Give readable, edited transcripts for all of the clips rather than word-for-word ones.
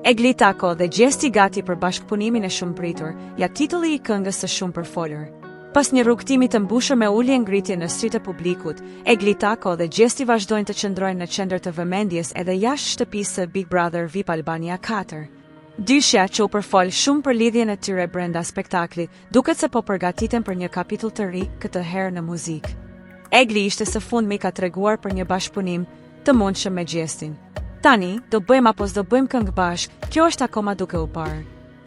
Egli Tako dhe Gjesti gati për bashkëpunimin e shumëpritur, ja titulli i këngës së shumëpërfolur. Pas një rrugëtimi të mbushur me ulje ngritje në sytë e publikut, Egli Tako dhe Gjesti vazhdojnë të qëndrojnë në qendër të vëmendjes edhe jashtë shtëpisë së Big Brother VIP Albania 4. Dyshja, që u përfol shumë për lidhjen e tyre brenda spektaklit, duket se po përgatiten për një kapitull të ri, këtë herë në muzikë. Egli ishte së fundmi ka treguar për një bashkëpunim të mundshëm me Gjestin. Tani, do bëjmë apo s'do bëjmë këngë bashkë, kjo është akoma duke u parë.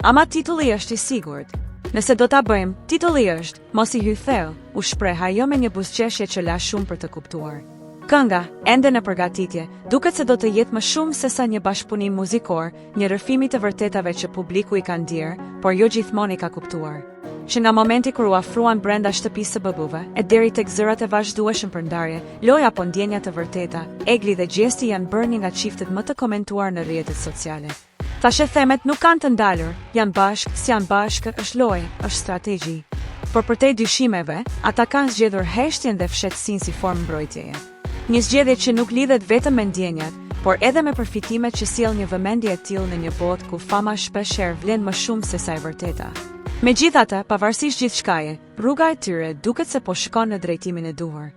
Ama titulli është i sigurt. Nëse do ta bëjmë, titulli është, Mos i hyj thellë, u shpreh ajo me një buzëqeshje që la shumë për të kuptuar. Kënga, ende në përgatitje, duket se do të jetë më shumë sesa një bashkëpunim muzikor, një rrëfim i të vërtetave që publiku i ka ndjerë, por jo gjithmonë i ka kuptuar. Që nga momenti kur u afruan brenda shtëpisë së BB-ve, e deri tek zërat e vazhdueshëm për ndarje, lojë apo ndjenja të vërteta, Egli dhe Gjesti janë bërë një nga çiftet më të komentuar në rrjetet sociale. Thashethemet nuk kanë të ndalur, janë bashkë, s'janë bashkë, është lojë, është strategji. Por përtej dyshimeve, ata kanë zgjedhur heshtjen dhe fshehtësinë si formë mbrojtjeje. Një zgjedhje që nuk lidhet vetëm me ndjenjat, por edhe me përfitimet që sjell një vëmendje e tillë në një botë ku fama shpeshherë vlen më shumë sesa e vërteta. Megjithatë, pavarësisht gjithçkaje, rruga e tyre duket se po shkon në drejtimin e duhur.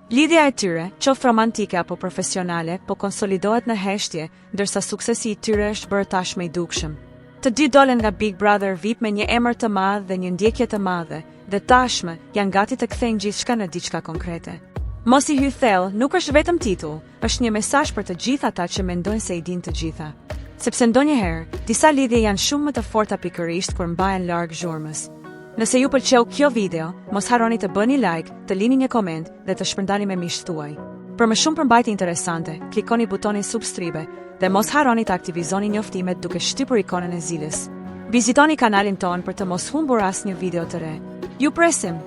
Lidhja e tyre, qoftë romantike apo profesionale, po konsolidohet në heshtje, ndërsa suksesi i tyre është bërë tashmë i dukshëm. Të dy dolën nga Big Brother VIP me një emër të madh dhe një ndjekje të madhe, dhe tashmë janë gati të kthejnë gjithçka në diçka konkrete. Mos i hyj thellë nuk është vetëm titull, është një mesazh për të gjithë ata që mendojnë se i dinë të gjitha. Sepse ndonjëherë, disa lidhje janë shumë më të forta pikërisht kur mbahen larg zhurmës. Nëse ju pëlqeu kjo video, mos harroni të bëni like, të lini një koment dhe të shpërndani me miqtë tuaj. Për më shumë përmbajtje interesante, klikoni butonin subscribe dhe mos harroni të aktivizoni njoftimet duke shtypur ikonën e ziles. Vizitoni kanalin tonë për të mos humbur asnjë video të re. Ju presim!